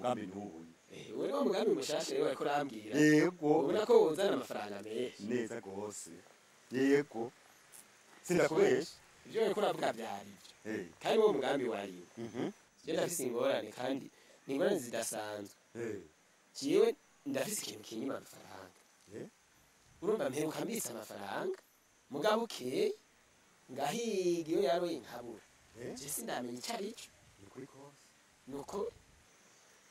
Mugambi n'ubu. Wewe wa mugambi mushasha rero wariko urambwira. Yego. Ubona ko wozana amafaranga menshi. Neza gose. Yego. Sindakubesha. Ivyo wariko uravuga vyari ivyo. Kandi uwo mugambi wariwo. Je ndafise ingorane kandi ni ingorane zidasanzwe. Jewe ndafise ikintu kinyima amafaranga. Urumva mperuka mbitse amafaranga mugabo ukeye ngahiga iyo yaroye nkabura. Je sindamenya ico arico. Nukuri kose. Nuko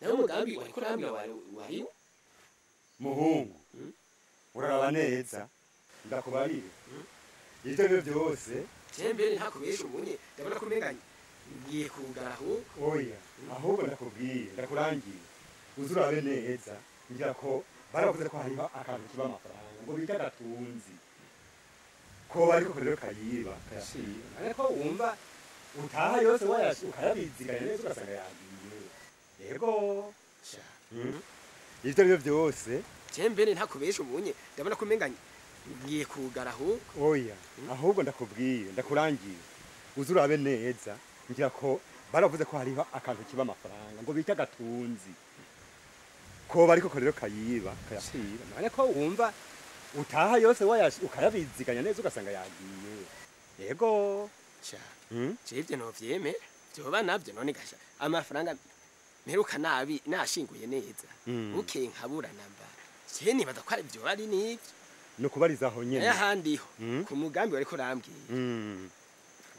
nawe umugambi wariko urambwira wariwo. Muhungu. Uraraba neza. Ndakubarire. Ivyo byo byose. Je mbere ntakubesha ubunye ndabona ko umenga ngiye kugara ahubwo. Oya, ahubwo ndakubwiye, ndakurangiye. Uzurabe neza ngira ko baravuze ko hariho akantu kiba amafaranga ngo bita gatunzi. Ko bariko rero kayiba kayashiba. Ariko wumva utaha yose wayashi ukayabiziganya neza ugasanga yagiye. Yego. Sha. Ivyo byo byose. Je mbere ntakubesha ubunye ndabona ko umenga ngiye kugara ahubwo. Oya, ahubwo ndakubwiye, ndakurangiye. Uzurabe neza ngira ko baravuze ko hariho akantu kiba amafaranga ngo bita gatunzi. Ko bariko rero kayiba kayashiba. Ariko wumva utaha yose wayashi ukayabiziganya neza ugasanga yagiye. Yego. Sha. Je ivyo novyemera. Vyoba navyo none gasha. Amafaranga mperuka nabi nashinguye neza. Bukeye nkabura namba. Je nibaza ko ari vyo ari nivyo. Nukubariza aho nyene. Ayahandiho. Ku mugambi wariko urambwiye.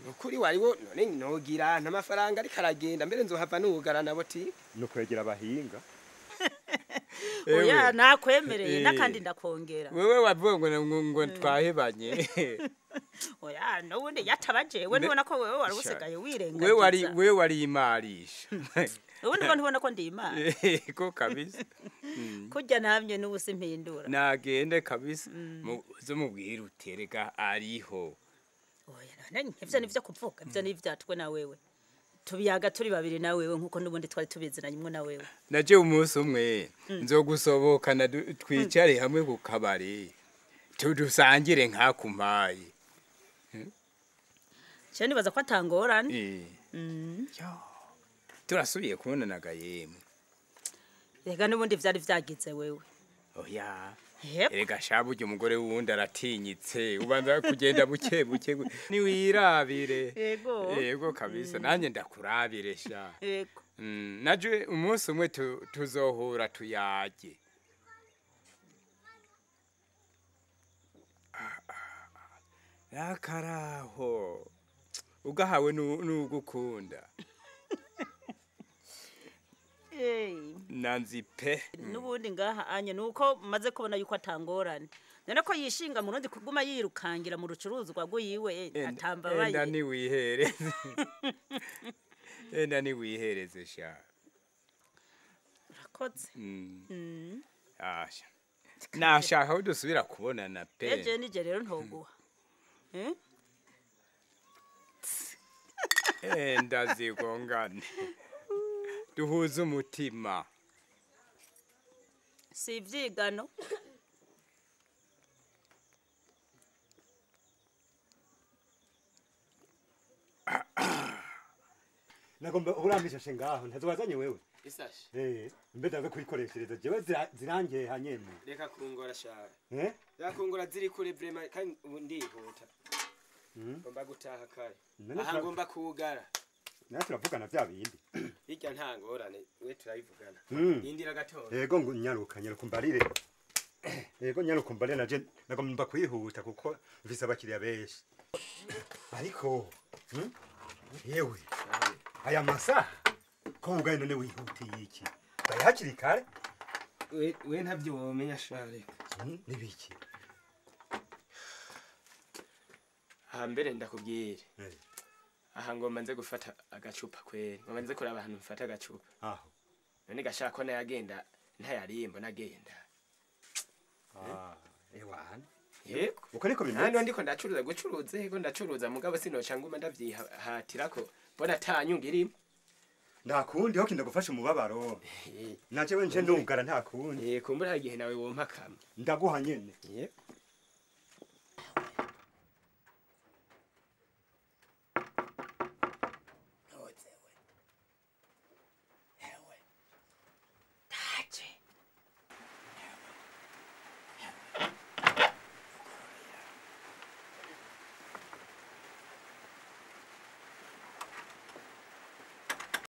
Nukuri wariwo none nogira ntamafaranga ariko aragenda mbere nzohava nugara na botike. Nukwegera abahinga. Oya nakwemereye nakandi ndakongera. Wewe wavuga ngo twahebanye. Oya nubundi yatabajewe nubona ko wewe wari usigaye wirengagiza. Wewe wari imarisha. Ubundi ngo ntubona ko ndi imana. Ko kabisa. Kurya namye n'ubusi mpindura. Nagende kabisa. Uzomubwira utereka ariho. Oya none ivyo nivyo kuvuga ivyo nivyatwe na wewe. Tubiyaga turi babiri na wewe nkuko nubundi twari tubizinanye imwe na wewe. Naje umunsi umwe nzogusobokana twicare hamwe ku kabari tudusangire nkakumpaye. Je nibaza ko atangorane. Turasubiye kubonanaga yemwe. Rega nubundi vyari vyagize wewe. Oya. Erega shabu ujye umugore wundi aratinyitse ubanza kugenda buke buke niwirabire. Yego. Yego kabisa nanjye ndakurabire sha. Yego. Naje umunsi umwe tuzohura tuyage. Nakaraho. Ugahawe n'ugukunda. Nanzi pe. Nubundi ngaha anye nuko maze kubona yuko atangorane. None ko yishinga mu rundi kuguma yirukangira mu rucuruzwa rwiwe atambabaye. Enda ni wihereze. Enda ni wihereze sha. Urakoze. Asha. Nashaka ko dusubira kubonana pe. Eje nije rero ntoguha. Enda zigongane. Duhuze umutima. Si ivyigano. Nagomba urambisha ngaho ntazobazanye wewe. Isashe. Mbe ndaza kuyikoreshereza jewe zirangiye hanyemwe. Reka kungora sha. Reka kungora ziri kure vraiment kandi ndihuta. Ngomba gutaha kare. Aha ngomba kugara. Natwe turavugana vya bindi. Hirya nta ngorane we turabivugana. Indira gatoya. Yego ngo nyaruka nyaruka mbarire. Yego nyaruka mbarire naje nagomba kwihuta kuko mfise abakiriya benshi. Ariko yewe aya masaha ko ugaye none wihutiye iki? Bari hakiri kare? We ntavyo womenya sha reka. Nibiki? Hambere ndakubwire. Aha ngomba nze gufata agacupa kweri. Ngomba nze kuraba ahantu mfata agacupa. Aho. None gashaka ko nayagenda ntayarimbo nagenda. Ewana. Yego. Uko niko bimeze. Hano ndiko ndacuruza gucuruza yego ndacuruza mugabo sinoca nguma ndavyihatirako mbona atanyunga irimo. Ndakundi ho kinda gufasha umubabaro. Naje we nje ndugara nta kundi. Kumbura igihe nawe wompa kamwe. Ndaguha nyene. Yego.